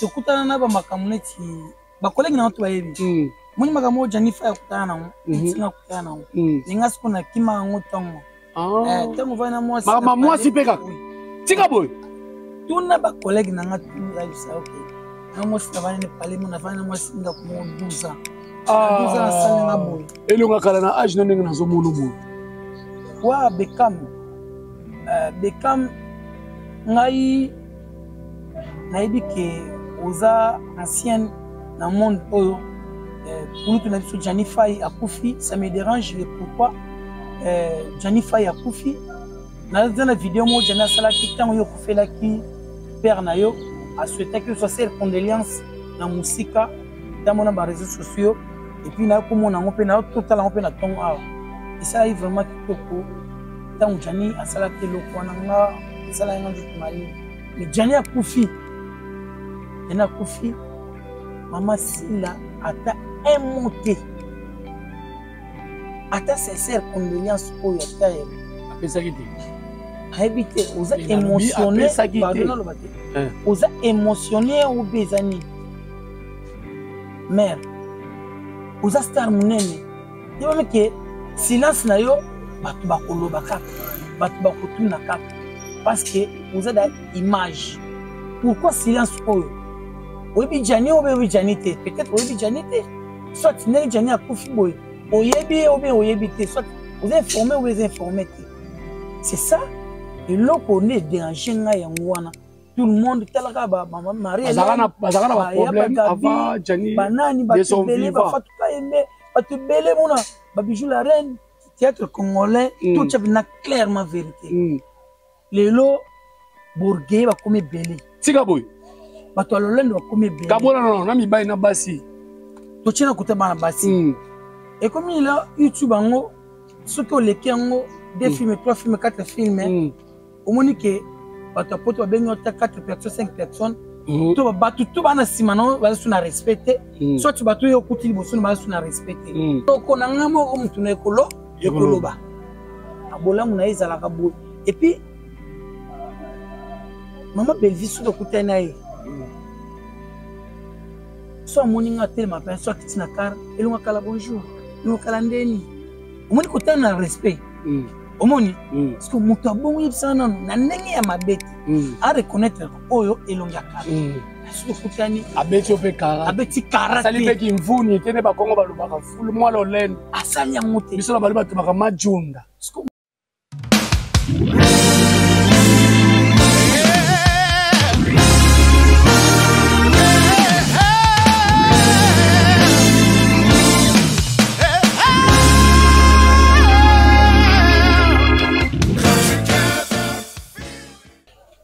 Tokutana na bamakambo neti bakolegi na to bayebi. Moni makambo oyo Janifa ya kutana nango, ntinga kutana nango. Ninga siko na kima yango ntongo. Ntango ovandi na mwasi. Makambo mwasi mpe kaka. Tika boye. Tuna bakolegi na nga tuna oke. Na mwasi navandi na pale mo navandi na mwasi ndako moko 12 ans. 12 ans asali nga boye. Elonga kala na age na ndenge nazomona boye. Wa Beckham. Beckham ngai nayebi ke oza ancienne na monde oyo. Kulutu na biso Gianni Fay akufi, ça me dérange le pourquoi Gianni Fay akufi. Naza na video moko Gianni asalaki ntango yo okufelaki père na yo, asouhaitaki yo sincère condoléance na mosika ntango na ba réseaux sociaux, et puis nayo komona yango mpe nayo totala yango mpe na ntongo awa. Esalaki vraiment kitoko ntango Gianni asalaki eloko wana, nga esalaki nga nzoto malili. Mais Gianni akufi, Gianni akufi, mama Sila ata un mot te, ata sincère condoléance oyo ata ye apesaki te. Ayebi te, oza émotionné, pardon naloba te, oza émotionné ou bien eza nini? Mère, oza star monene, yebami ke silence na yo bato bakoloba kaka, bato bakotuna kaka, parce que oza da image. Pourquoi silence oyo? Oyebi Gianni oyo oyebi Gianni te, peut-être oyebi Gianni te, soit ndenge Gianni akufi boye oyebi ye ou bien oyebi te, soit oza informé ou eza informé te. C'est ça eloko nde dérange ngai yango wana. Tout le monde talaka ba mama Marie bazalaka na ba problème avant Gianni, banani bato ebele, bafatuka yembe bato ebele, mona babijou la reine théâtre congolais, tout ça na clairement vérité. Lelo bourguet bakomi ebele. Tika boye. Bato ya lolendo bakomi ebele. Kabola nono na mibali na basi. Totie na kuta bana basi. Ekomi lelo YouTube yango soki oleki yango 2 films, 3 films, 4 films, omoni ke bato ya poto babengi ata 4 personnes, 5 personnes, to bato to bana nsima na baza su na respect te, soit bato oyo okuti liboso na baza su na respect te. Oko na ngai moko motu na ekolo ekoloba abolamu na ye ezalaka boye. Et puis mama Bellevue soki okutani na ye, so amoni nga atelema mpe so akiti na kar, elonga kala bonjour, elonga kala ndeni, omoni kotala na respect. Omoni parce que moto abongo yebisaka nano na ndenge ya mabe te, areconnaître oyo elongi ya kala. Soki okutani abeti yo mpe kara, abeti kara, asali mpe kimvuni te nde bakongo balobaka fulu mwa lolendo, asali yango te. Biso na bali bato baka majunda.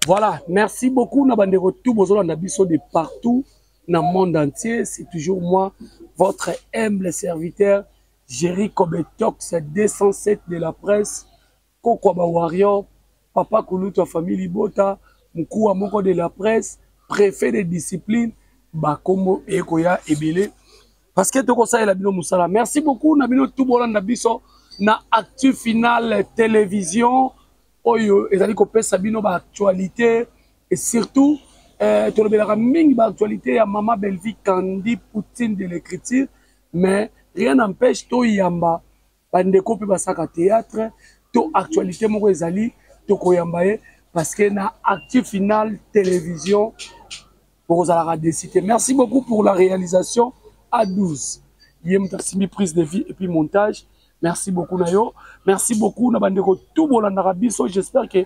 Voilà, merci beaucoup na bandeko tout bozolanda biso de partout dans le monde entier. C'est toujours moi, votre humble serviteur, Jerry Kobetox 207 de la presse, Kokwa ba Warrior, Papa Kulutu famille Libota, Mkuwa moko de la presse, préfet de discipline, bakombo ekoya ebele. Parce que tokosalela bino musala. Merci beaucoup na bino tout bolanda biso na Actu Final Télévision oyo ezali kopesa bino ba actualité et surtout tolobelaka mingi ba actualité ya Mama Bellevue Kandi Poutine de l'écriture, mais rien n'empêche toyamba bandeko mpe basaka théâtre to actualité moko ezali tokoyamba ye parce que na Actu Final Télévision bokozalaka décidé. Merci beaucoup pour la réalisation A12 ye moto asimbi prise de vie et puis montage. Merci beaucoup na yo, merci beaucoup na bandeko tout bolandaka biso. J'espère que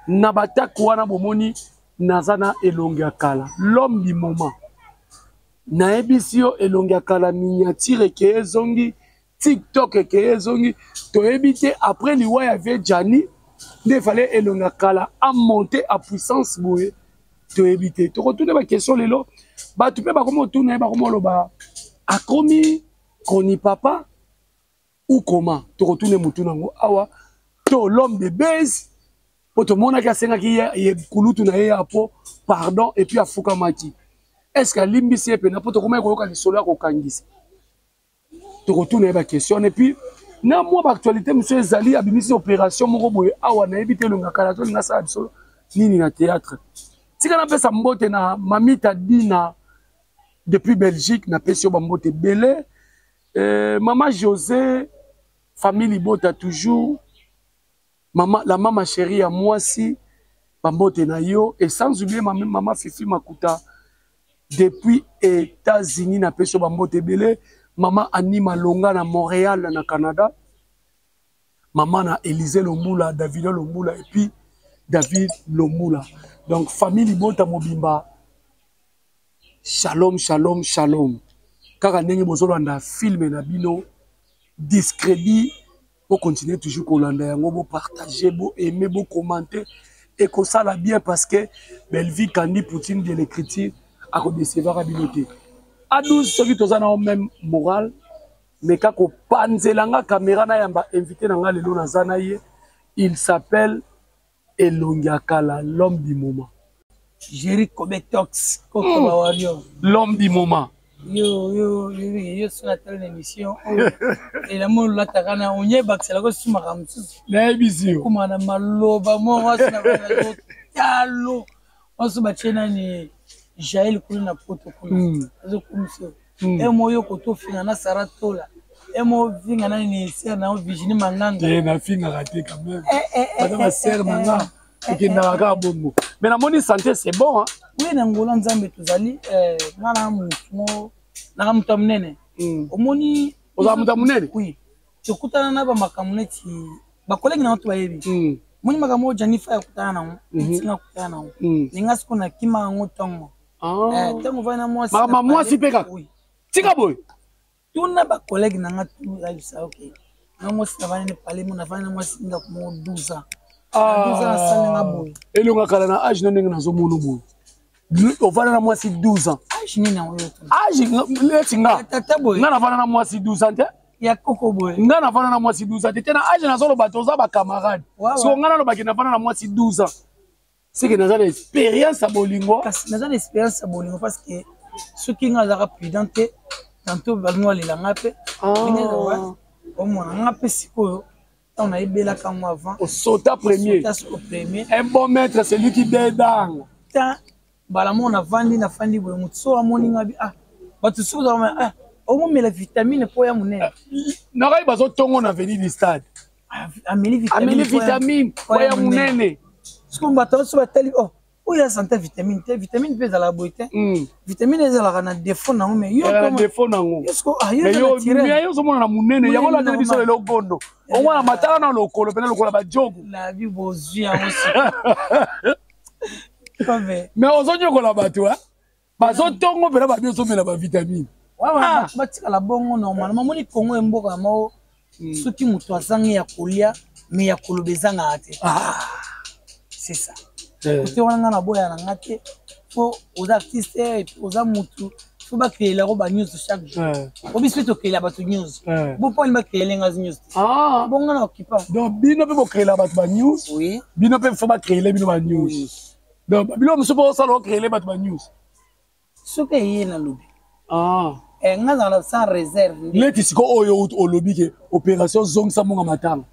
na batako wana bomoni naza na elongi ya kala, l'homme du moment. Nayebisi yo elongi ya kala, miniature eke ezongi, TikTok eke ezongi, toyebi te après liwa ya vie Gianni nde fallait elongi ya kala a monter à puissance boye, toyebi te. Tokotuna ba question lelo, bato mpe bakomi otuna ye, bakomi oloba akomi koni papa ou comment. Tokotuna mutu nango awa to l'homme de base po tomonaki asengaki ye kulutu na ye ya po pardon et puis afukamaki. Est-ce que alimbisi ye pena po tokomaki koyoka lisolo ya kokangisa? Tokotuna ye ba question. Et puis na mwa ba actualité mosusu ezali abimisi opération moko boye awa, nayebi te elonga kala tolinga asala biso nini na théâtre. Tika napesa mbote na Mamita Dina. Depuis Belgique, napesi yo bambote ebele. Mama José, famille Libota toujours. Mama, la mama chérie ya mwasi, bambote na yo. Et sans oublier ma mama Fifi Makuta, depuis États-Unis, napesi yo bambote ebele. Mama Annie Malonga na Montréal, na Canada. Mama na Élisée Lombula, David Lombula, et puis David Lombula. Donc, famille Libota mobimba, shalom, shalom, shalom. Kaka ndenge bozolanda film na bino, discrédit, bo continuer toujours kolanda yango, bo partager, bo aimer, bo commenter, et kosala bien parce que Bellevue Kandi Poutine de l'écriture a ko décevoir bino te. A 12 soki toza na même moral, mais kako panzela nga caméra na yamba invité na nga lelo naza na ye, il s'appelle Elongi Akala, l'homme du moment. Jerry Kobetox, Koko Warrior. L'homme du moment. Yo, yo, yo, yo, sur la telle émission. Et la mot la takana, on y est, c'est la grosse maram. Nayebi yo. Kuma na maloba, mo wasi na bana talo. Wasu ba chena ni Jaël kuna na poto kuna. Azo kumso. E mo yo koto finga na Sarah Tola. E mo finga na ni sœur na Virginie Manganga. Te na finga raté quand même. Baza ba sœur nanga. Ekendaka kaka bongo. Mais na moni santé c'est bon hein. Oui, na ngola Nzambe tozali ngana mutu mo nanga mutu munene. Omoni oza mutu munene? Oui. Tokutana na ba makambo neti ba collègue na to bayebi. Moni makambo Jennifer akutana nango, ntinga akutana nango. Ninga siko na kima yango tongo. Tango vana mwasi. Mama mwasi pe kaka. Oui. Tika boy. Tuna ba collègue nanga tu ayebisa OK. Nga mwasi na vana ne parler mo na vana mwasi ndako mo 12 ans. Ah, 12 ans asali nga boye. Elonga kala na âge na ndenge nazomono boye. Ovanda na mwasi 12 ans. Âge nini yango yo tuna? Âge neti nga. Tata boye. Nga navanda na mwasi 12 ans te. Ya koko boye. Nga navanda na mwasi 12 ans te. Te na âge nazoloba toza ba camarade. So nga nalobaki navanda na mwasi 12 ans. C'est que naza na expérience ya bolingo. Kasi naza na expérience ya bolingo parce que soki nga azalaka prudent te, tantôt balingo balela nga pe. Omona nga pe sikoyo ntango nayebelaka yango avant. Osota premier. Osota siko premier. Un bon maître, c'est lui qui dédang. Tant bala moko navandi nafandi boye moto so amoni nga bi ah bato soki ozalaka ah omomela vitamine po ya monene. Nakai bazotongo na avenue du stade. Ameli vitamine. Ameli vitamine po ya monene. Soki bato nyonso batali oh oyo ya sante vitamine te, vitamine mpe ezalaka boye te. Vitamine ezalaka na défaut nango mais yo na défaut nango. Mais yo mais yo ozomona na monene yango lateli biso lelo gondo. Omwana matala na lokolo pena lokola ba jogo. La vie bozwi yango. Mais ozonyokola bato hein. Bazotongo pena ba biso mela ba vitamine. Ouais, batikala bongo normalement moni Congo emboka moko soki moto azangi ya kolia mais ya koloba ezangaka te. C'est ça. Côté wana nga naboya na nga te po oza artiste et puis oza mutu faut bakreela ko ba news chaque jour. Po biso mpe tokreela bato news. Bo mpo ani bakreela nga news te. Bongo na okipa. Donc bino mpe bokreela bato ba news. Oui. Bino mpe faut bakreela bino ba news. Donc bino mosusu mpo osala okreela bato ba news. Soki eye na lobi. Nga na sans réserve. Neti siko oyo olobi ke opération zongisa mbongo matanga.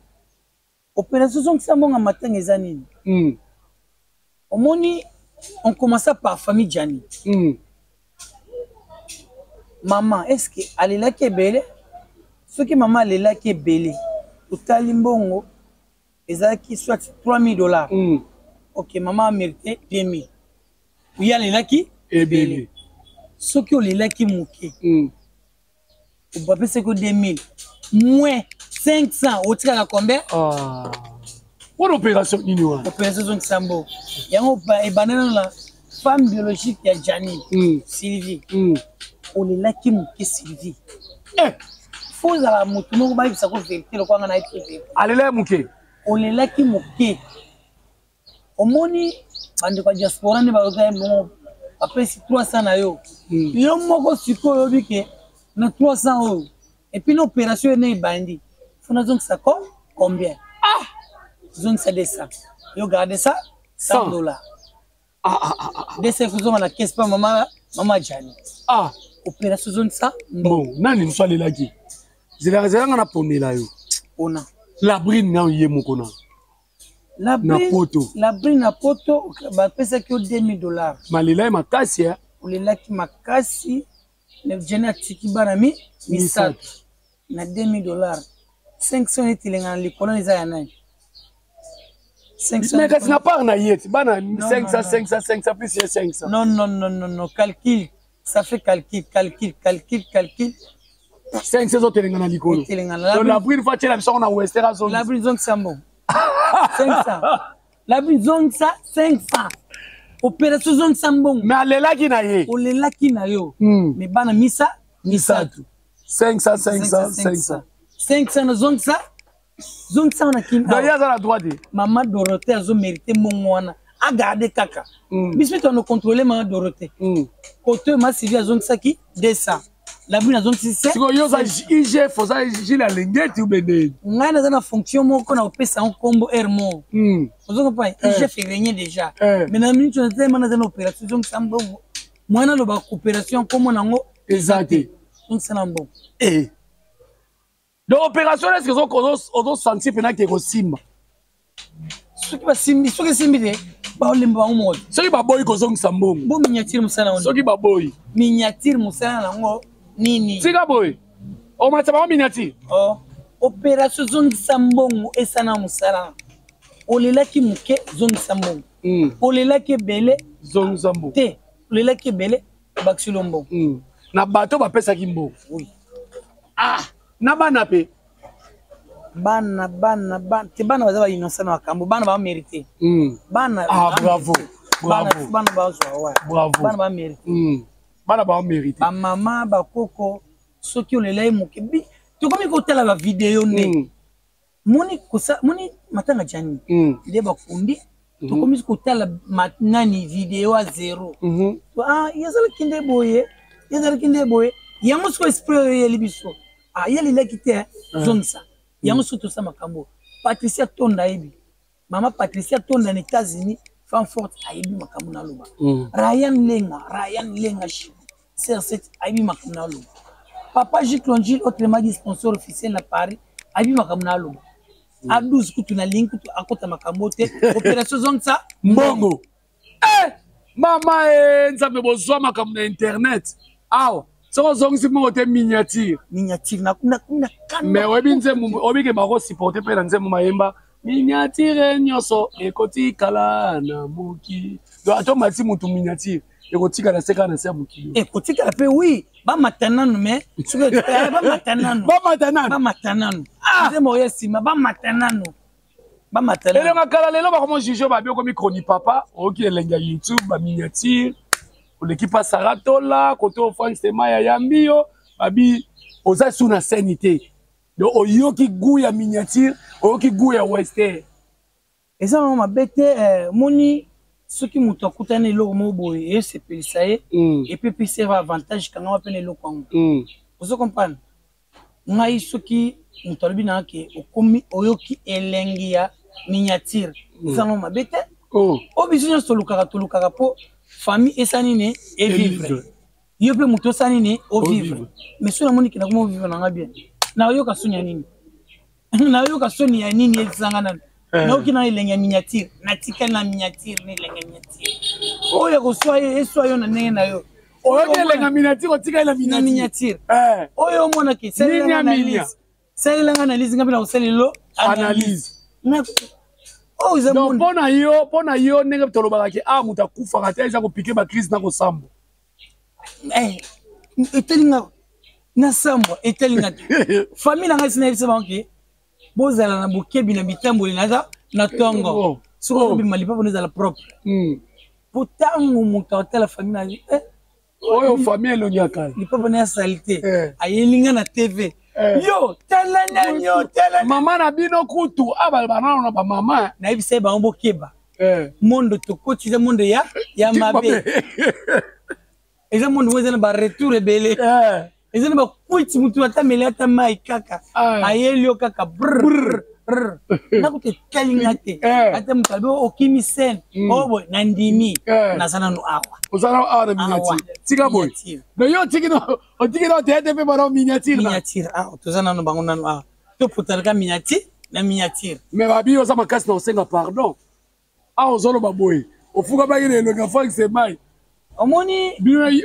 Opération zongisa mbongo matanga eza nini? Omoni, on commença par famille Gianni. Maman, est-ce que alelaki ebele? Soki maman alelaki ebele, totali mbongo ezalaki soit 3000 $. Ok, maman a mérité 2000. Oye alelaki ebele. Soki olelaki moke, bapesaki yo 2000 moins 500, otikala combien? Wana opération nini wana? Opération zongisa mbongo. Yango ebandana na femme biologique ya Gianni, Sylvie. Olelaki moke Sylvie. Faut ozala motu moko bayebisa ko vérité lokola nga nayebi ko vérité. Alelaki moke. Olelaki moke. Omoni bandeko ya diaspora nde bayoka mbongo bapesi 300 na yo. Yo moko sikoyo oyebi ke na 300 oyo et puis na opération ene ebandi. Faut nazongisa ko combien? Zongisa 200. Yo garde ça 100 $. 200 kozonga na caisse pa mama mama Gianni. Opération zongisa mbongo. Bon, nani mosu alelaki? Zela zela nga na ponela yo. Pona. La brine na ye moko na. La Na poto. La brine na poto bapesaki yo 2000 $. Malela ye makasi hein. Olelaki makasi. Jani atiki bana mi misato na 2000 dollars, 500 etelenga na likolo eza ya nani? Mais kasi na part na ye ti bana 500, 500, 500 plus ye 500. Non, non, non, non, non, calcul, ça fait calcul, calcul, calcul, calcul. 500 ezotelenga na likolo. Etelengana. La brune fa tiela biso na wester azongi. La brune, zongisa mbongo 500. La brune, zongisa 500. Opération zongisa mbongo. Mais alelaki na ye. Olelaki na yo. Mais bana misa misato, 500, 500, 500. 500 nazongisa, zongisa wana kini. Donc ye aza na droit te. Mama Dorothée azomérite mbongo wana, agarde kaka. Biso mpe toano contrôle mama Dorothée. Kote ma Sylvie azongisaki 200, la brune azongisi. Sikoyo yo oza IGF, oza Gile Alengeti ubendeni? Ngai naza na fonction moko na kopesa yango nkombo aire moko. Ozo comprendre? IGF erégner déjà. Mais na minute na tema naza na opération ezongisa mbongo, mwana aloba coopération nkombo nango. Eza te. Zongisa na mbongo. Donc opération, est ce que ozosentir mpena ke kosimba? Soki basimbi, soki esimbi te, baolemba bango moko. Soki baboyi kozongisa mbongo? Bo miniature mosala ngo. Soki baboyi? Miniature mosala nango nini? Tika boye, omatisa bango miniature. Oh, opération zongisa mbongo esana mosala. Olelaki moke, zongisa mbongo. Olelaki ebele, zongisa mbongo. Te, olelaki ebele, obakisi lo mbongo. Na bato bapesaki mbongo? Oui. Ah, na bana mpe? Bana, bana, bana te, bana baza bainnocent na makambo, bana bamérite. Bana. Ah, bravo. Bravo, bana bazwa wa. Bravo. Bana bamérite. Bana bamérite. Bamama, bakoko, soki olela ye moke, tokomi kotala bavideo nde moni kosa moni matanga jani nde bakundi, tokomi kotala nani video a zéro. Ah, ye azalaki nde boye, ye azalaki nde boye. Yango sikoyo esprit oyo eyeli biso, ah, ye alelaki te, zongisa yango. Soki tosala makambo, Patricia Tonda ayebi, mama Patricia Tonda na États-Unis, femme forte, ayebi makambo naloba. Ryan Lenga, Ryan Lenga CR7 ayebi makambo naloba. Papa J Clongil, autrement dit sponsor officiel na Paris, ayebi makambo naloba. A12 kutu nalingi kutu akota makambo te. Opération zongisa mbongo. Eh, mama e Nzambe, bozwa makambo na internet awa, soki ozongisi mbongo te, miniature. Miniature na Mais oyebi nzembo, oyebi ke bakosupporte mpe na nzembo mayemba miniature nyonso ekotikala na mokili. Donc ata omati motu miniature, ekotikala se kaka na se ya mokili. Ekotikala mpe, oui, bamata nanu, mais soki bamata nanu. Bamata nanu. Bamata nanu, nzembo oyo nsima, bamata nanu, bamata. Elonga kala, lelo bakomo juge, babi okomi chroni papa, oyoki elengi ya YouTube, baminiature, oleki pa Saratola kote o Frank Sema ya yambi yo, babi oza su na scène te. Donc oyoki goût ya miniature, oyoki goût ya western. Eza nango mabe te. Moni soki moto akutani eloko moko boye esepelisa ye, et puis epesi ye avantage, kangama mpe na eloko yango. Ozo comprendre ngai? Soki moto alobi nanga ke okomi oyoki elengi ya miniature, eza nango mabe te. Oyo biso nyonso tolukaka, tolukaka mpo famille esa nini, evivre. Yo mpe moto osala nini, ovivre. Mais soki namoni ke nakoma ovivre nanga bien, nayoka soni ya nini? Nayoka soni ya nini? Ezanga nani? Nayoki na elengi ya miniature, natikali na miniature, na elengi ya miniature oyo ekoswa ye, eswa yo na ndenge na yo. Oyoki elengi ya miniature, otikali na na miniature oyo omonaki. Salelanga analyse, nga mpe na kosalela analyse. Mpo na yo, mpo na yo, ndenge tolobaka ke a moto akufaka te, eza kopike bacrise na kosambwa. Etelinga nasambwa, etelinga te. Famille na ngai, sina yebisa bango ke bozala na bokebi na bitamboli naza na ntongo. Soki ozobima, lipapo ezala propre, po ntango moto atala famille na Oyo famille elongi ya kala. Lipapo na ya saleté, ayelinga na TV, yo tala nani, o tala. Mama na bino kutu abaloba nano na bamama. Nayebisa ye bango bokeba, monde tokoti eza monde ya mabe, eza monde moko eza na baretour ebele, eza na bakwiti. Mutu ata meli ata mai kaka, ayeli yo kaka brr, nakuta etalinga te. Ata moto alobi okimi scène oyo boye, nandimi, naza nanu awa. Oza nanu awa na miniature. Tika boye, mais yo otiki otiki na théâtre mpe bana miniature. Miniature awa, toza nanu bango nanu awa, topotalaka miniature na miniature. Mais babi oza makasi na kosenga pardon. Awa ozoloba boye, ofukamaki na elongi ya Frank Semai. Omoni?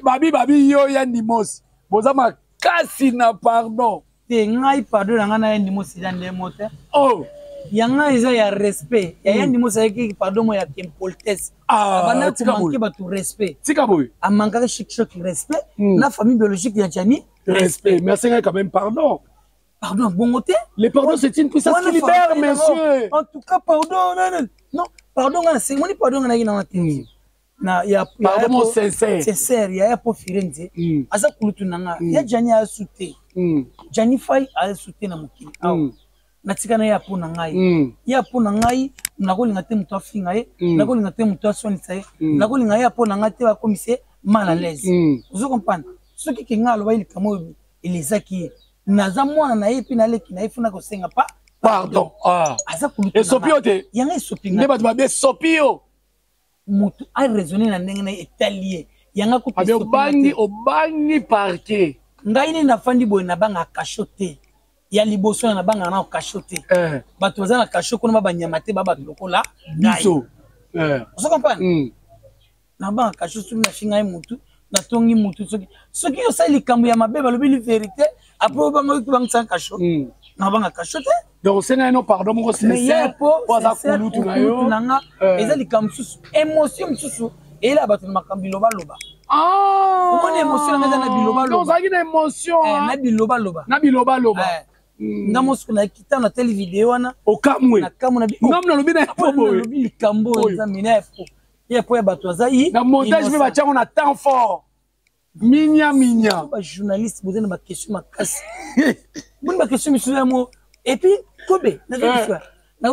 Babi yo ya ndimosi. Boza makasi na pardon. Te, ngai pardon na ngai na ye ndimo sida nde mo te. Oh. Ya ngai eza ya respect. Ya ye ndimo sayaki pardon mo ya impolitesse. Ah, abanda tika komanke boye. Bato respect. Tika boye. Amankaka Chic Choc respect na famille biologique ya Jani. Respect, mais asengai quand même pardon. Pardon bongo te. Le pardon, c'est une puissance qui libère, monsieur. En tout cas, pardon, non, non, non, pardon nga nasengi pardon, nga nayaki nanga te na ya Pardon mo sincère. Sincère ya ya po Firenze. Aza kulutu na nga. Ya Jani aza te. Jani Fai aza te na mokili awa. Natika na ye apo na ngai. Ye apo na ngai, nakolinga te moto afinga ye, nakolinga te moto aswanisa ye, nakolinga ye apo na ngai te bakomisa ye mal à l'aise. Ozo comprendre? Soki ke ngai alobaki likambo oyo elezaki ye, naza mwana na ye mpe naleki na ye, funa kosenga pa Pardon. Ah. Aza kulutu. Esopi yo te. Yango esopi. Nde bato babe esopi yo. Moto araisonne na ndenge na ye, etali ye. Yanga kutu. Abe obangi, obangi parquet. Ngai nde nafandi boye, nabanga cachot te. Ya liboso na nabangaka na cachot te. Bato baza na cachot kuna, ba banyama te, ba bato lokola biso. Ozo comprendre? Nabanga cachot. Soki nafinga ye motu, natongi motu, soki osali likambo ya mabe, balobi li vérité, après obanga, obangisaka cachot. Nabanga cachot te. Donc osenga ye no pardon moko sincère po po aza kulutu na yo. Na nga eza likambo mosusu, émotion mosusu eyela bato na makambo bilobaloba. Omoni, émotion nanga eza na bilobaloba. Ozalaki na émotion. Na bilobaloba. Na bilobaloba. Nga mosuku nakita na tele video wana. Okamwe. Nakamwe na Ngam nalobi na po boye. Nalobi likambo oyo Nzambe na po ye po ya bato aza yi Na montage mpe batiango na temps fort, minya minya. Bajournaliste boza na baquestion makasi, boni baquestion misusu ya mo. Et puis kobe nazo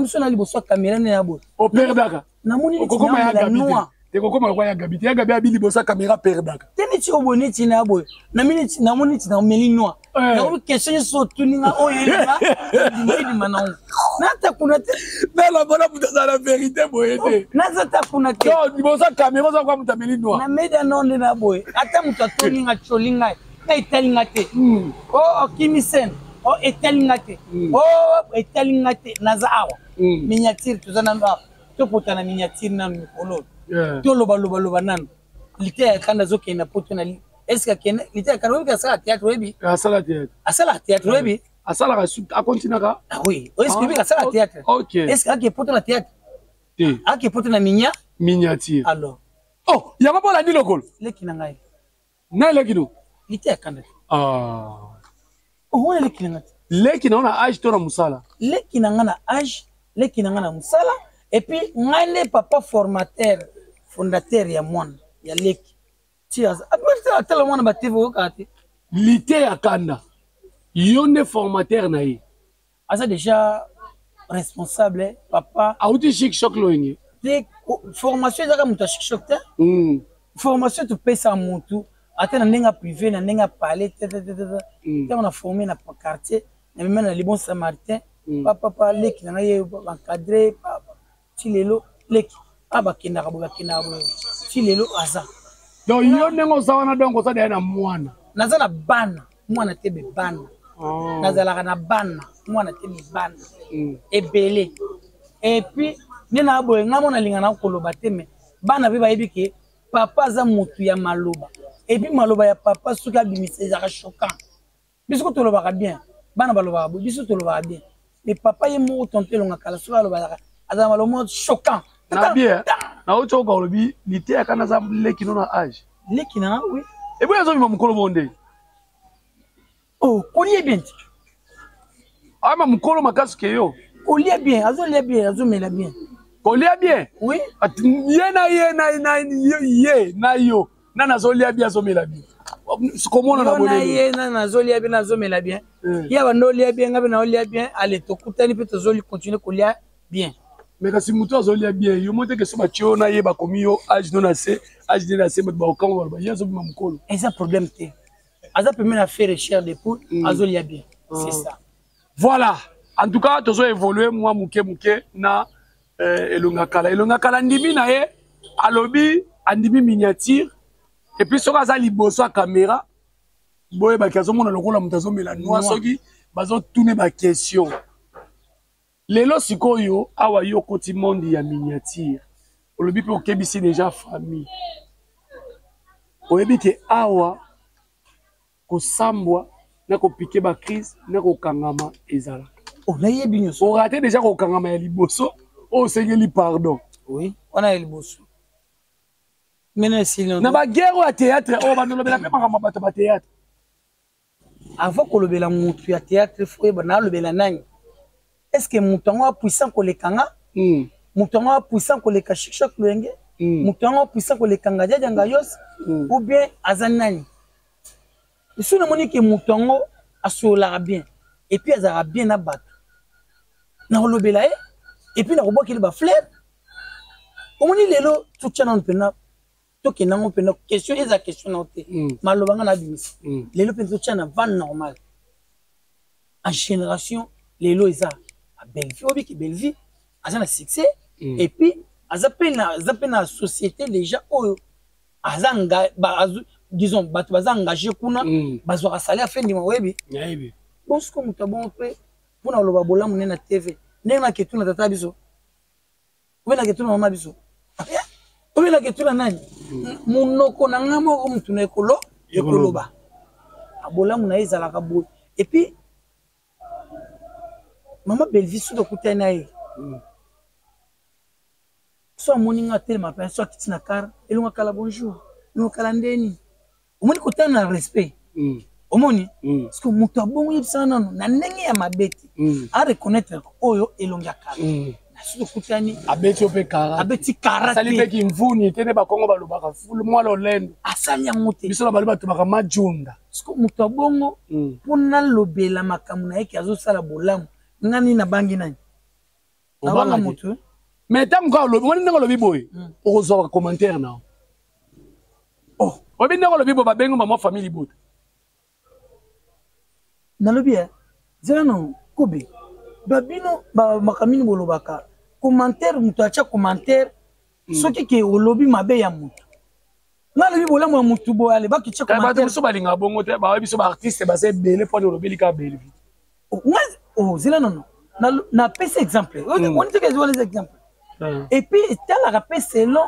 biso na liboso ya caméra ne ya boye. Operdaka. Namoni. Okokoma ya Gabi te, tekokoma lokwa ya Gabi te. Ya Gabi abi liboso ya caméra perdaka. Te, neti oyo boye, neti na ya boye, namoni neti nameli noir. Nakomi question nyonso otuninga oyo elinga edima nango, nata kuna te. Nalabona moto azala na vérité boye te. Naza ta kuna te. Liboso ya caméra oza kwa moto ameli noir. Na media no nde na boye, ata moto atoninga colinga nga, etali nga te. O okimi scène o, etali nga te. O etali nga te, naza awa miniature, toza nanu awa, topota na miniature nanu mikolo, tolobalobaloba nanu. Lite ya kanda azokende na poto na est-ce akende lite ya kanda? Oyebi asala théâtre? Oyebi? Asala théâtre. Asala théâtre, oyebi? Asalaka, akontinaka. Ah oui, est-ce que oyebi asala théâtre? Ok. Est-ce que ake poto na théâtre? Te. Ake poto na minya Miniature. Alors. Oh, yango mpo olandi lokolo. Leki na ngai. Na eleki no. Lite ya kanda. Ah. Omona leki na ngai te. Leki na yo na age to na mosala? Leki na ngai na age, leki na ngai na mosala. Et puis ngai nde papa formateur, fondateur ya mwana ya leki. Ti atala mwana batv, oyokaka te. Lite ya kanda, yo nde formateur na ye. Aza déjà responsable, papa. Auti Chic Choc Loyenge. Te, formation ezaka moto ya Chic Choc te. Formation topesa motu ata na ndenge ya privé, na ndenge ya palais te te te te. Ntango na forme na quartier, na mema na Le Bon Samaritain, papa leki na ngai ye baencadre ti lelo. Leki a bakendaka boye, bakendaka boye ti lelo aza. Donc yo ndenge oza wana, donc oza deya na mwana? Naza na bana, mwana te, be bana. Nazalaka na bana, mwana te, me bana ebele. Et puis nde na boye, ngai mo nalinga na koloba te, me bana mpe bayebi ke papa aza motu ya maloba. Et puis maloba ya papa, soki abimisa, ezalaka choquant. Biso ko tolobaka bien, bana balobaka boye, biso tolobaka bien, mais papa ye moko, tonto Elonga Kala, soki alobaka, azala maloba moko choquant. Na bien, nauti oyoka olobi liteyaka naza leki no na age. Leki na, oui. Eboyi azobima mokolo mo nde. Oh, kolie bien te. Ama mokolo makasi ke yo. Kolia bien, azolia bien, azomela bien. Kolia bien? Oui. Ye na ye na ye na yo, nani azolia bien, azomela bien? Komona na bolelo ye, nani azolia bien, azomela bien? Ye abanda olia bien, nga mpe naolia bien. Ale tokutani mpe tozoli continue kolia bien. Mais kasi moto azolia bien, yo mo teke so batie yo na ye, bakomi yo age no na se age nde na se, bato bakokanga, baloba ye azobima mokolo. Eza problème te, aza pembeni na faire chair de poule, azolia bien, c'est ça. Voilà, en tout cas tozo évoluer mwa moke moke na Elonga Kala. Elonga Kala ndimi na ye, alobi andimi miniature. Et puis soki aza liboso ya caméra, boyebaki azomona lokola moto azomela noir soki bazotune baquestion. Lelo sikoyo awa yo okoti monde ya miniature, olobi mpe okebisi déjà famille, oyebi ke awa. Kosambwa na kopike ba crise na kokangama ezalaka. Oh, nayebi nyonso. Orate déjà kokangama ya liboso oyo osengeli pardon. Oui, wana ya liboso. Mena esili na ba guerre oyo ya théâtre oyo bandolobela mpe makambo ya bato ba théâtre. Avant kolobela mutu ya théâtre faut oyeba nalobela nani. Est-ce que mutu yango a puissant koleka nga? Mutu yango a puissant koleka Chic Choc Loyenge? Mutu yango a puissant koleka Ngadiadia Ngayos? Ou bien aza nani? Soki namoni ke mutu yango asololaka bien et puis azalaka bien na bato, nakolobela ye et puis nakobwakeli ba fleurs. Omoni lelo totya nanu mpena tokende yango mpena question eza question nao te, maloba nga nabimisa lelo mpenza totya na van normal en génération. Lelo eza Bellevue, obiki Bellevue aza na succès et puis aza mpe na société déjà oyo aza nga, ba, disons bato baza engagé kuna, bazwaka salaire fe ndima oyebi. Nayebi. Bon, sikoyo moto abongo mpe mpona koloba bolamu nde na TV, ndenge naketuna tata biso obe naketuna mama biso obe naketuna nani, monoko na ngai moko motu na ekolo ekoloba bolamu na ye ezalaka boye. Et puis mama Bellevue, soki okutani na ye, so amoni nga atelema mpe so akiti na car, elonga kala bonjour, elonga kala ndeni, omoni kotala na respect. Omoni parce que moto abongo yebisaka nano na ndenge ya mabe te, areconnaître oyo elongi ya kala na soki okutani. Abeti yo mpe kara. Abeti kara. Asali mpe kimvuni te nde bakongo balobaka mwa lolendo. Asali yango te. Biso na bali batobaka majunda. Parce que moto abongo mpo nalobela makambo na ye ke azosala bolamu, nga nini nabangi nani? Nabanga moto. Mais ntango kaka olobi wani, ndenge olobi boye, okozwa bacommentaire na oh. Oyebi ndenge olobi boye, babengi mama famille libota. Nalobi e zela no kobe babino makambo nini bolobaka commentaire, moto atya commentaire soki ke olobi mabe ya moto, nga alobi bolamu ya motu boye, ale bakitya. Bato mosusu balingaka bongo te, bayebi biso baartiste baza ebele mpo olobeli kaka Bellevue. Oh, zela nono, napesi exemple wani teke wana eza exemple. Et puis etalaka mpe selon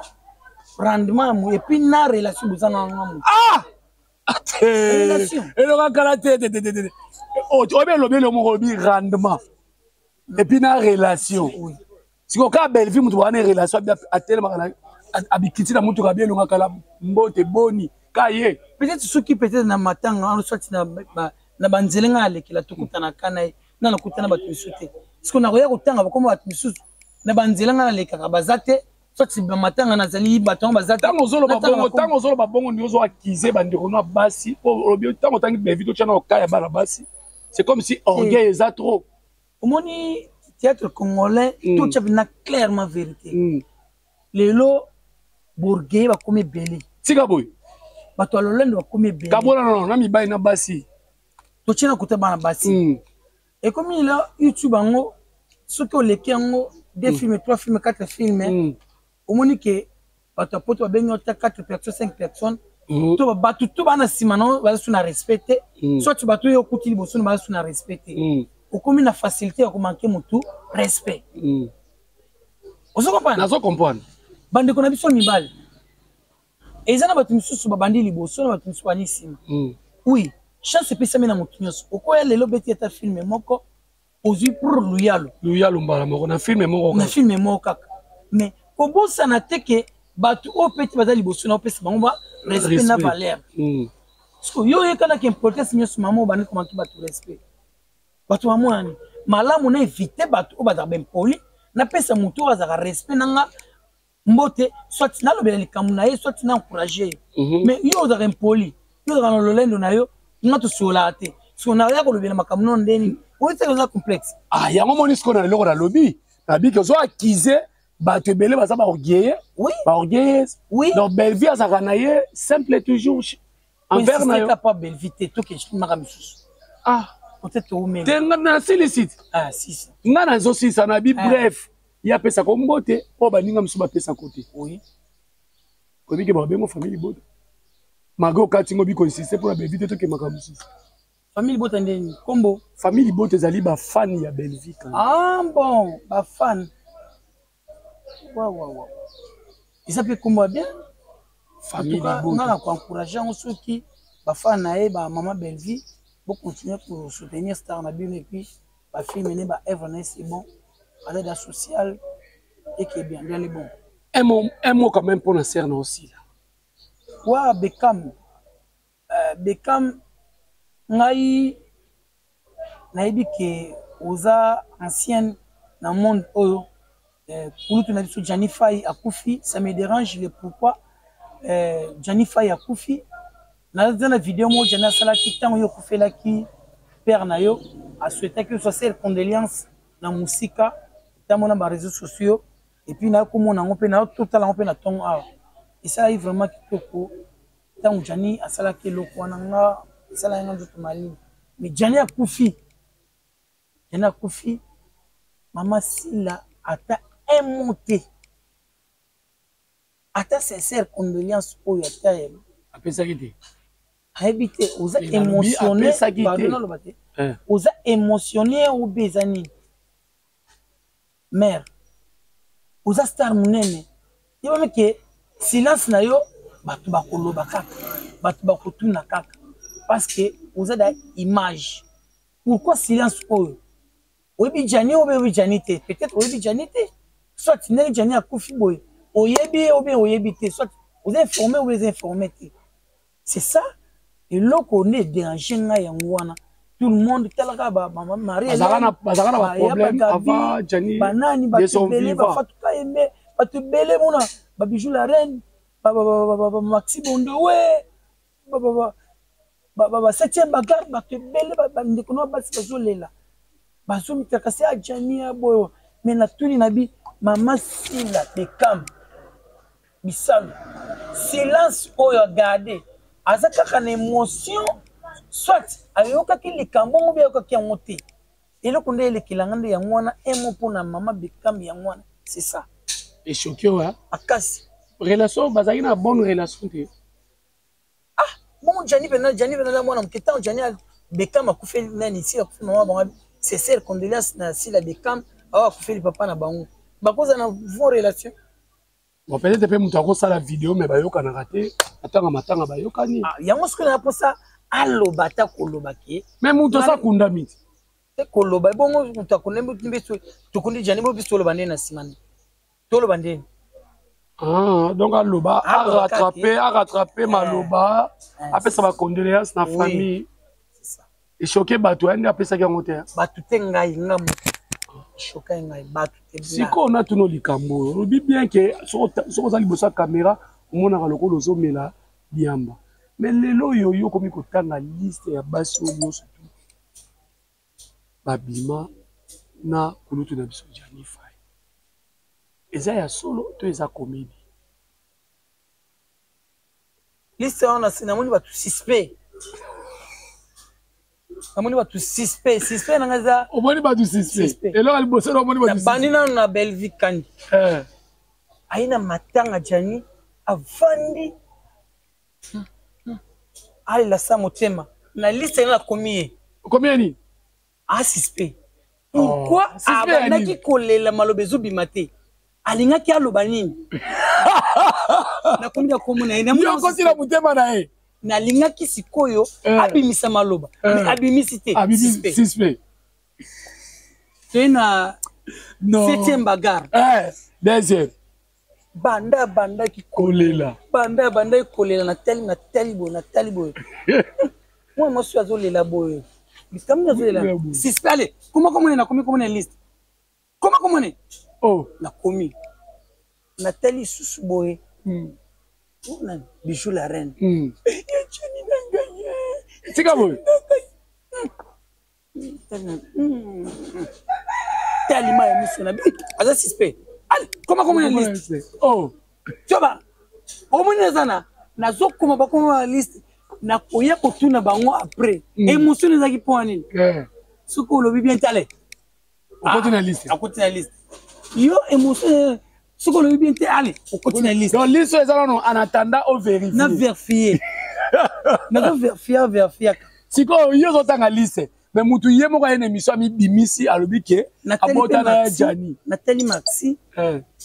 rendement ya moto et puis na relation boza na nga moto. Ah, eloka kala te te te te, oyebi elobi elo moko olobi rendement et puis na relation. Sikoyo kaka Bellevue moto wana relation atelemaka na abikiti na motuka abi elonga kala mbote boni ka ye. Peut-être soki peut-être na matanga wana, soit na banzela ngai alekela tokutanaka na ye, nga nakutana bato misusu te, parce que nakoya kotanga bakoma bato misusu na banzela ngai nalekaka baza te, soit bamatanga nazali bato yango baza te. Ntango ozoloba bongo, ntango ozoloba bongo ndi ozo accuser bandeko na basi po olobi ntango otangi Bellevue totya na oka ya bana basi, c'est comme si orgueil eza trop. Omoni théâtre congolais, totya mpena clairement vérité, lelo borgeye bakomi ebele. Tika boye. Bato ya lolendo bakomi ebele. Kabola nono na mibali na basi. Totie na kuta bana basi. Ekomi la YouTube yango, soki oleki yango deux films, trois films, quatre films, omoni ke bato ya poto babengi yo ta 4 personnes, 5 personnes, to bato to bana nsima na baza su na respect te, soit bato oyo okuti liboso na baza su na respect te, okomi na facilité ya komanke motu respect. Ozo comprendre? Nazo comprendre. Bandeko na biso mibali, eza na bato misusu babandi liboso, na bato misusu bandi nsima. Oui, chance epesami na motu nyonso. Okoya lelo obeti ata filme moko, ozwi prr luyalo. Luyalo mbala moko na filme moko. Na filme moko kaka. Mais kobosana te ke bato oyo mpe te baza liboso na opesa bango ba respect na valeur. Parce yo oyekanaki impolitesse nyonso, mama obandi komanke bato respect, bato bamonani malamu na évite bato oyo bazalaka baimpoli, napesa moto oyo azalaka respect na nga mbote, soit nalobela likambo na ye, soit na encourage ye. Mais yo ozalaka impoli, yo ozalaka na lolendo na yo, nga tosololaka te, soki naya kolobela makambo nono ndeni oyo te oza complexe. Ah, yango moni sikoyo na eloko nalobi, nabiki ozo accuser bato ebele baza baorgueilleux. Oui. Baorgueilleuse. Oui. Donc Bellevue azalaka na ye simple toujours envers na yo. Pa Bellevue te, tokemaka misusu. Ah. Peut-être oumeli te, nga nasilisi te. Ah, si, si. Nga nazosilisa na bi. Bref, ye apesaka mbote oyo baninga mosusu bapesaka te. Oui. Oyebi ke babengo famille libota malgré okati ngo biko insiste mpona Bellevue te, tokemaka mosusu. Famille libota ndeni kombo? Famille libota ezali bafani ya Bellevue. Ah bon, bafan wawawa, eza mpe kombo ya bien. Famille libota, nga na koencourage yango soki Bafana na ye, bamama Bellevie, bocontinue kosoutenir star na bino, et puis bafilme ne, baœuvre na ye, c'est bon, aza da social eke bien dans le bon. Un mot quand même mpona sœur na osila. Wa Bekam, Bekam, ngai nayebi ke oza ancienne na monde oyo. Kulutu na biso Gianni Fai akufi, ça me dérange le pourquoi Gianni Fai akufi. Naza na video moko Gianni asalaki ntango yo okufelaki père na yo, asouhaitaki yo sincère condoléance na mosika, ntango na baréseaux sociaux, et puis nakomona yango mpe natotala yango mpe na ntongo awa. Esalaki vraiment kitoko ntango Gianni asalaki eloko wana. Nga esalaki nga nzoto malili. Mais Gianni akufi, Gianni akufi, mama Sila ata un mot te, ata sincère condoléance oyo ata apesaki te. Ayebi te, oza émotionné, pardon, aloba te oza émotionné ou bien eza nini. Mare, oza star monene, yebami ke silence na yo, bato bakoloba kaka, bato bakotuna kaka, parce que oza da image. Pourquoi silence oyo? Oyebi Gianni oyo, oyebi Gianni te, peut-être oyebi Gianni te, soit ndenge Gianni akufi boye, oyebi ye ou bien oyebi te, soit oza informé ou eza informé te. C'est ça eloko nde edérange ngai yango wana. Tout le monde talaka Bazalaka na baproblème avant Gianni. Banani, bato ebele, bafatuka yembe, bato ebele mona babijou la reine, Maxi Bondowe, ba septième bagarre, bato ebele, bandeko na basi bazolela, bazomitaka se ajani ya boyo. Me natuni na bi mama Sila Bekam Bisalo, silence oyo agarde, aza kaka na émotion, soit ayokaki likambo ngo, be ayokaki yango te. Eloko nde elekelanga nde yango wana. Un mot mpona mama Bekam, yango wana, c'est ça. Echoqué wa. Makasi. Relation, bazalaki na bonne relation te? Ah bongo Gianni mpena, Gianni mpena aza mwana moke. Ntango Gianni Bekam akufeli nani, Sila akufeli mama bango, sincère condoléance na Sila Bekam awa akufeli papa na bango, bakozala na bon relation. Bon, peut-être mpe moto akosala video, mais bayokanaka te, atanga matanga bayokani. Ah, yango soki na mposa aloba, ata koloba ke Mais moto aza kundami te. Te koloba ebongo moto akundami biso, tokundi Gianni bo biso, toloba ndeni na nsima, toloba ndeni? Ah, donc aloba, arattrape, arattrape maloba, apesa bacondoléance na famille. Echoqué bato ya nde apesaki yango te. Bato te, ngai, nga moto echoqué ngai, bato te. Sikoyo natuna likambo oyo. Olobi bien ke soki oza liboso ya caméra, omonaka lokola ozomela diamba, mais lelo oyo yo okomi kotanga liste ya basi oyo nyonso tu babima na kulutu na biso Gianni Fai, eza ya solo to eza comédie? Liste wana, namoni bato suspect, namoni bato suspect. Suspect nanga eza Omoni bato suspect, eloko ya liboso na omoni bato. Bandi nano na Bellevue Kandi. Aye na matanga Gianni, avandi, alela sa motema. Na liste nga nakomi ye. Okomi ye nini? Asuspect. Pourquoi? Abandaki kolela, maloba ezobima te, alingaki aloba nini? Nakomi na kombo na ye. Okoti na motema na ye. Nalingaki sikoyo abimisa maloba, mais abimisi te. Suspect. Toye na septième bagarre. Deuxième. Banda abandaki kolela, banda abandaki kolela, natali, natali boye, natali boye, mwana mwasi oyo azolela boye, likambo azolela, suspect. Ale koma komona, nakomi komona liste, koma komona. Oh. Nakomi, natali lisusu boye, nani? Bijou la reine. Yacani na ngai. Tika boye. Talima ya miso na bi aza suspect. Ale koma komona liste. Oh. Coba omoni eza na nazokoma, bakoma na liste, nakoya kotuna bango après. Émotion ezalaki mpo nini? Soki olobi bien, tale. Okoti na liste. Akoti na liste. Yo émotion, soki olobi bien te, ale okoti na liste. Donc liste eza nano en attendant ovérifie. Na vérifie, nazo vérifie, vérifiaka. Sikoyo yo ozotanga liste, mais mutu ye moko aye na émission, amibimisi, alobi ke abota na ya Gianni. Natali Maxi,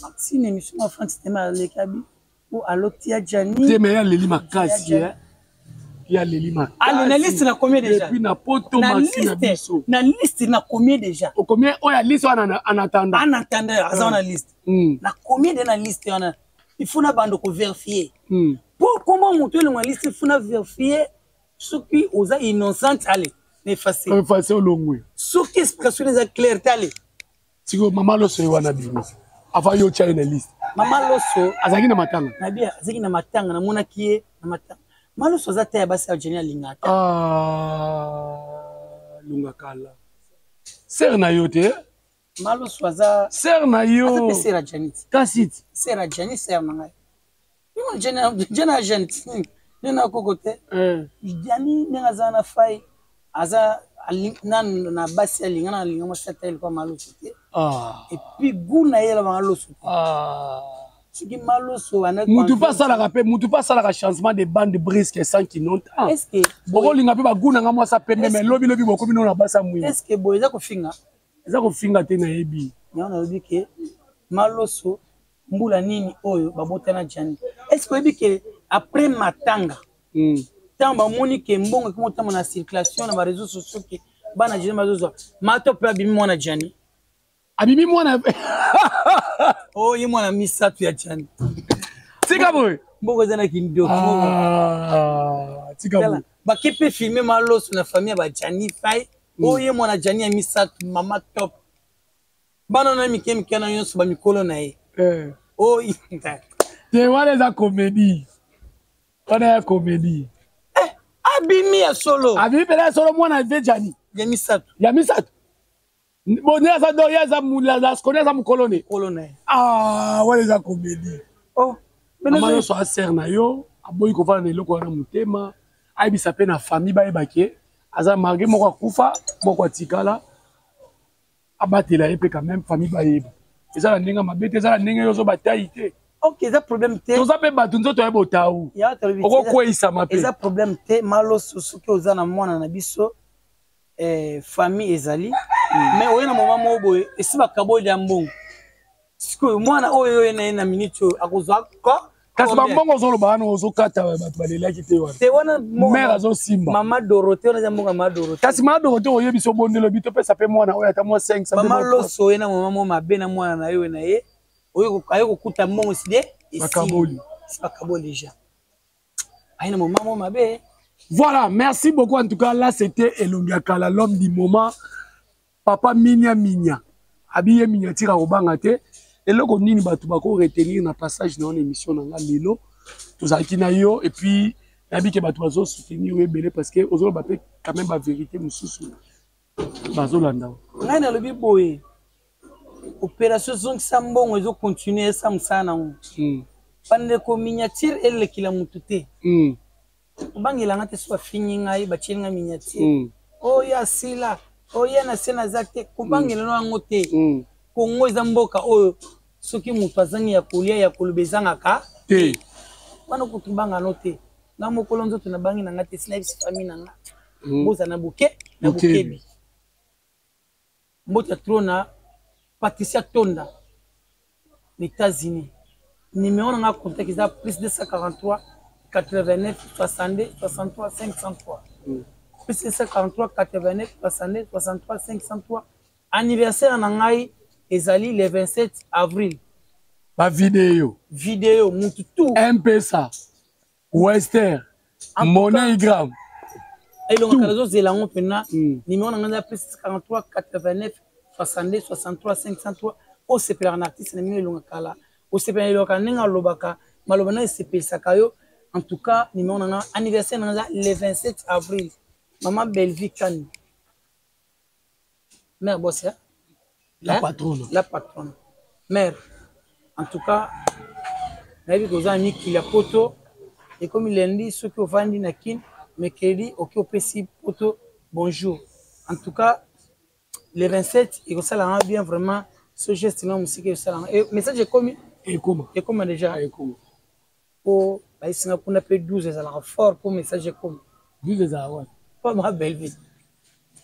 Maxi na émission na Frank Sistema, aleki abi po aloti ya Gianni. Te, mais ye aleli makasi. Ye aleli makasi. Ale na liste na combien déjà? Depuis na poto na maxi na liste biso. Na liste na combien déjà? O combien oyo ya liste wana en attendant. En attendant aza na liste. Na combien de na liste wana? Il faut na bando ko vérifier. Pour comment moto elongo na liste, il faut na vérifier soki oza innocente, allez, na effacer. Effacer olongwe. Soki expression eza claire te, allez. Sikoyo mama Loso ye wana bimi avant yo otya ye na liste. Mama Loso azalaki na matanga. Nabi azalaki na matanga, namonaki ye na matanga. Mama Loso aza te ya basi ya Jenny alingaka te. Ah, lunga kala. Sœur na yo te. Mama Loso aza sœur na yo. Aza pe sœur ya Jenny. Kasi sœur ya Jenny, sœur na ngai. Jenny Jenny ya Jenny. Nde na koko te. Jenny ndenge aza na fai aza nanu na basi alinga na alinga mwasi ata eloko maloso te. Et puis goût na ye elobanga loso te. Soki maloso wana mutu mpe asalaka mpe mutu mpe asalaka changement de bande brisque sans kinonta. Est-ce que bokolinga mpe bagoût na nga mwasi apembe, mais lobi lobi bokomi no na basi ya mwindu. Est-ce que boye eza kofinga? Eza kofinga te, nayebi. Yango nalobi ke maloso mbula nini oyo babotana Gianni. Est-ce que oyebi ke après matanga ntango bamoni ke mbongo ekomi kotambola na circulation na ba réseaux sociaux ke bana Gianni bazozwa mato mpe abimi mwana Gianni. Abimi mwana. Oh, ye mwana misato ya Gianni. Tika boye. Mbongo eza na kindoki. Ah, tika boye. Bake mpe filme maloso na famille ya ba Gianni Fai. Oyo ye mwana Gianni ya misato, mama top. Bana na mike mike na nyonso ba mikolo na ye. Oh, te wana eza comédie. Wana ya comédie. Abimi ya solo. Abimi pela ya solo mwana ve Gianni. Ya misato. Ya misato. Bon, ne aza do, ye aza la skone aza mokolo ne. Mokolo na ye. Ah, wana eza comédie. Oh. Mama nyonso aser na yo, aboyi kovanda na eloko wana motema, ayebisa pe na famille bayeba ke aza malgré moko akufa, moko atikala. Abatela ye pe quand même famille bayeba. Eza na ndenge mabe te, eza na ndenge yo ozo bataille te. Ok, eza problème te. Toza pe bato nzoto ya botau. Ya, tolobi te. Okokweyisama pe. Eza problème te, maloso soki oza na mwana na biso, famille ezali. Mais oye na moment moko boye, esi bakaboli ya mbongo. Sikoyo mwana oyo oye na ye na minute oyo akozwa ko Kasi ba mbongo ozoloba wana ozokata bato balelaki te wana. Te wana mbongo Mère azosimba. Mama Dorothée wana eza mbongo ya mama Dorothée. Kasi mama Dorothée oyebi so bondelo bi topesa pe mwana oyo ata mwa 500 Mama Loso oye na mama mo mabe na mwana na yo na ye. Oye aye kokuta mbongo si de Bakaboli. Si bakaboli déjà. Aye na mama mo mabe. Voilà, merci beaucoup en tout cas. Là, c'était Elongi Akala, l'homme du moment. Papa Minya Minya. Abiye Minya tira obanga te. Eloko nini bato bako retenir na passage na émission na nga lelo. Tozalaki na yo et puis nayebi ke bato bazo soutenir yo ebele parce que ozoloba pe quand même ba vérité mosusu bazolanda yo. Ngai nalobi boye, opération zongisa mbongo ezo continuer esa mosala nango. Bandeko miniature elekela motu te. Obangela nga te so bafingi ngai, batieli nga miniature. Oyo asila, oyo na se naza te, kobangela no yango te. Congo eza mboka oyo soki moto azangi ya kolia ya koloba ezangaka te. Wana kutu banga no te. Nga mokolo nzoto na bangi na nga te, sina yebisi famille na nga. Boza na boke, na bokebi. Mbote trop na Patricia Tonda na États-Unis. Numéro na nga contact eza plus 243 89 62 63 503. Plus 243 89 62 63 503. Anniversaire na ngai ezali le 27 avril. Ba vidéo. Vidéo mutu tout. M-Pesa. Western, MoneyGram. Elonga kala zozela yango mpena. Numéro na ngai eza plus 43 89 62 63 503. Osepelaka na artiste na bino Elonga Kala. Osepelaka na Elonga Kala ndenge alobaka, maloba na esepelisaka yo. En tout cas, numéro na ngai, anniversaire na ngai eza le 27 avril. Maman Bellevue Kani. Mère boss, hein? La Hein? patronne. La patronne. Mère, en tout cas, nayebi koza na mikili ya poto, ekomi lundi soki ovandi na Kin, mercredi oki opesi poto bonjour. En tout cas, le 27 ekosala nga bien vraiment ce geste na mosika ekosala nga. Et message ekomi? Ekoma. Ekoma déjà. Ekoma. Po bayesinga kuna pe 12 ezalaka fort po message ekomi. 12 ezalaka wapi? Po ma belle vie.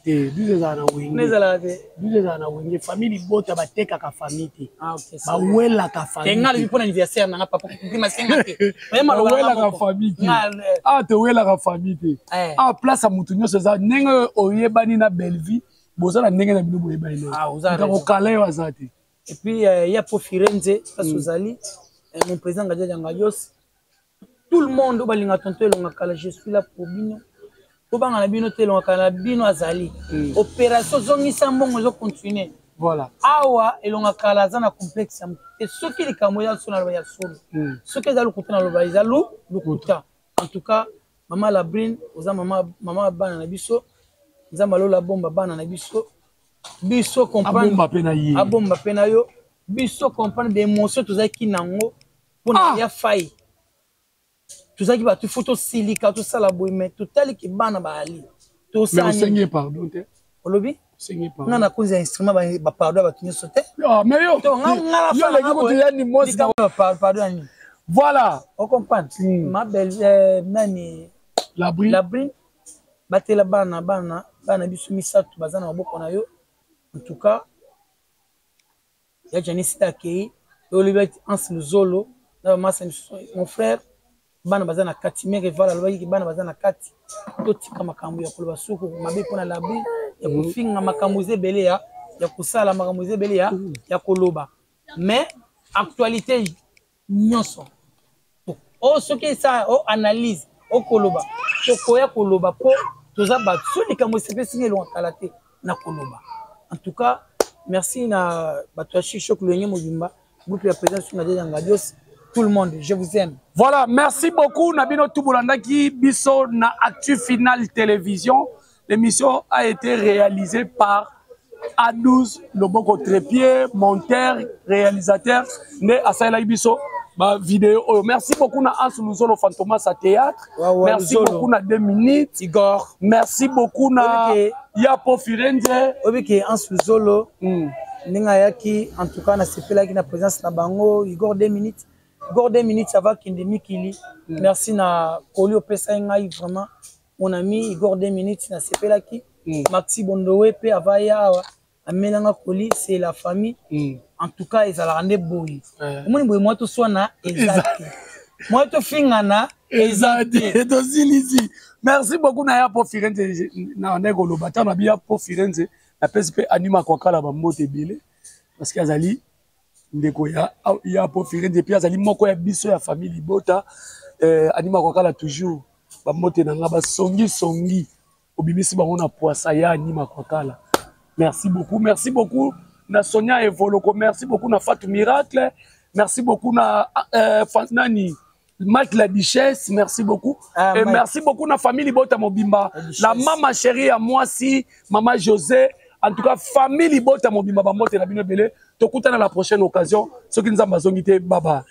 Te, 12 ezala na Wenge. Ezalaka te. 12 ezala na Wenge. Famille libota batekaka famille te. Ah, ok. Bawelaka famille. Te, nga lobi mpona anniversaire nanga, papa kokima senga te. Bawelaka famille te. Ah, towelaka famille te. Eh. Ah, place ya motu nyonso eza ndenge oyo oyebani na Bellevie, boza na ndenge na bino boyebani na. Ah, oza raison. Kokala yo aza te. Et puis ya po Firenze place ozali, mon président Ngadia Ngadios, tout le monde oyo balinga tonton Elonga Kala, je suis là pour bino. Bobanga na bino te, Elonga Kala na bino azali. Opération zongisa mbongo ezocontinue. Voilà. Awa Elonga Kala aza na complexe ya motu te. Soki likambo eza solo, naloba ya solo. Soki eza lokuta, naloba eza lokuta. En tout cas, mama Labrine, oza mama, mama bana na biso. Nzambe alola bomba bana na biso. Biso comprendre abomba mpe na ye. Abomba mpe na yo. Biso comprendre baémotion tozalaki nango mpona ya fai. Tozalaki bato fo tosilika, tosala boye, mais totaliki bana baali. Mais osengi ye pardon te? Olobi? Osengi Nga pardon. Nakonzi ya instrument, bapardon ya bato nyonso te. Ah, mais yo To, nga yo oleki kutu ya nimosi. Pardon ya nini? Voilà. Ocomprendre ma belle, nani? Labri. Labrine, batela bana, bana, bana biso misato baza na maboko na yo. En tout cas, ya Janis akei, olobi ati Anse Luzolo na bamasa misusu, mon frère, bana baza na kati. Mere Val alobaki bana baza na kati. Totika makambo ya koloba suku mabe mpona Labrine, ya kofinga. Makambo eza ebele ya kosala, makambo eza ebele ya koloba, mais actualité nyonso oyo, soki esa o analyse, okoloba, tokoya koloba mpo toza bato. So likambo esepesinga Elonga Kala te na koloba. En tout cas, merci na bato ya Chic Choc Loyenge mobimba, groupe ya président Sunga Deja Ngadios, tout le monde, je vous aime. Voilà, merci beaucoup na bino tout bolandaki biso na Actu Final Télévision. L'émission a été réalisée par A12 Loboko Trépied, monteur, réalisateur, né asalelaki biso ba vidéo oyo. Merci beaucoup na Hans Luzolo Fantomas à théâtre. Ouais, merci Luzolo. Beaucoup na 2 minutes. Igor. Merci beaucoup na Yapo Firenze. Oyebi ke Hans Luzolo, ndenge ayaki, en tout cas nasepelaki na présence na bango. Igor 2 minutes, Igor 2 minutes ava kende mikili. Merci na koli opesaki ngai, vraiment, mon ami Igor 2 minutes, nasepelaki. Maxi Bondowe mpe ava ya awa, amelanga koli, c'est la famille. En tout cas, ezalaka nde boye. Omoni boye, mwa toswana eza te, mwa tofingana eza te, tosilisi. Merci beaucoup na Yapo Firenze. Na ndenge koloba ntango na bi Yapo Firenze, napesi mpe Anima Kwakala bambote ebele, parce que azali ndeko ya Yapo Firenze, mpe azali moko ya biso ya famille libota. Anima Kwakala, toujours bambote na nga. Basongisongi obimisi bango na poisa ya Anima Kwakala. Merci beaucoup, merci beaucoup na Sonia Evoloko, merci beaucoup na Fatou Miracle, merci beaucoup na nani, Mike la Duchesse, merci beaucoup. Ah, et Mike. Merci beaucoup na famille Libota Mobimba, La la Duchesse. Maman chérie à moi si, Maman José, en tout cas famille Libota Mobimba, bambote na bino ebele. Tokutana la prochaine occasion. Soki Nzambe azongi te, baba.